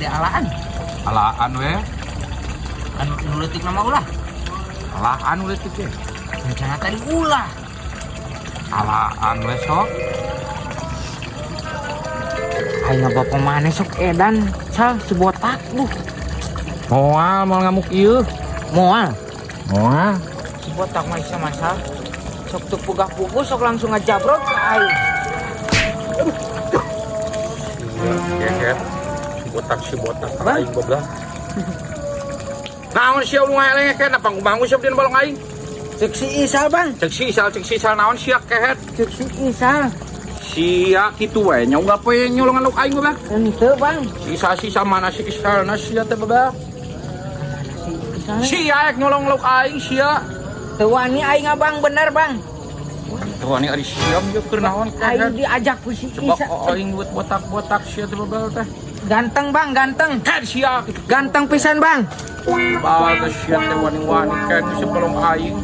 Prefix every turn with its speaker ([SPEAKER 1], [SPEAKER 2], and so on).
[SPEAKER 1] Bade alaan.
[SPEAKER 2] Alaan we.
[SPEAKER 1] Anu nu leutik nama ulah.
[SPEAKER 2] Alaan leutik ge.
[SPEAKER 1] Rencana tadi ulah.
[SPEAKER 2] Alaan we sok.
[SPEAKER 1] Aing bapak maneh sok edan, Sal, si botak lu.
[SPEAKER 2] Moal moal ngamuk ieu.
[SPEAKER 1] Moal.
[SPEAKER 2] Moal.
[SPEAKER 1] Si botak mah isa masa. Sok teu pugah-puguh sok langsung ngajabrot ka aing.
[SPEAKER 2] Geget. Si botak aing goblok. Naon sia lu ngaeleng kehet pangku-pangku sia dina balong aing.
[SPEAKER 1] Cek si Isal, Bang.
[SPEAKER 2] Cek si Isal naon sia kehet.
[SPEAKER 1] Cek si Isal.
[SPEAKER 2] Sia kitu we nya unggal poe nyolongan lauk aing goblok.
[SPEAKER 1] Henteu, Bang.
[SPEAKER 2] Si Isal si Isal mana si Isal na sia teh goblok.
[SPEAKER 1] Si Isal.
[SPEAKER 2] Sia ek nyolong lauk aing sia.
[SPEAKER 1] Teu wani aing Bang, bener, Bang.
[SPEAKER 2] Teu wani ari sia ieu keur naon
[SPEAKER 1] Aing
[SPEAKER 2] kehet.
[SPEAKER 1] diajak ku si
[SPEAKER 2] Coba
[SPEAKER 1] Isal.
[SPEAKER 2] aing buat botak-botak sia teh goblok teh.
[SPEAKER 1] Ganteng, Bang, ganteng.
[SPEAKER 2] Kehet sia kitu.
[SPEAKER 1] Ganteng pisan, Bang.
[SPEAKER 2] Bagus sia teh wani-wani kehet si balong aing.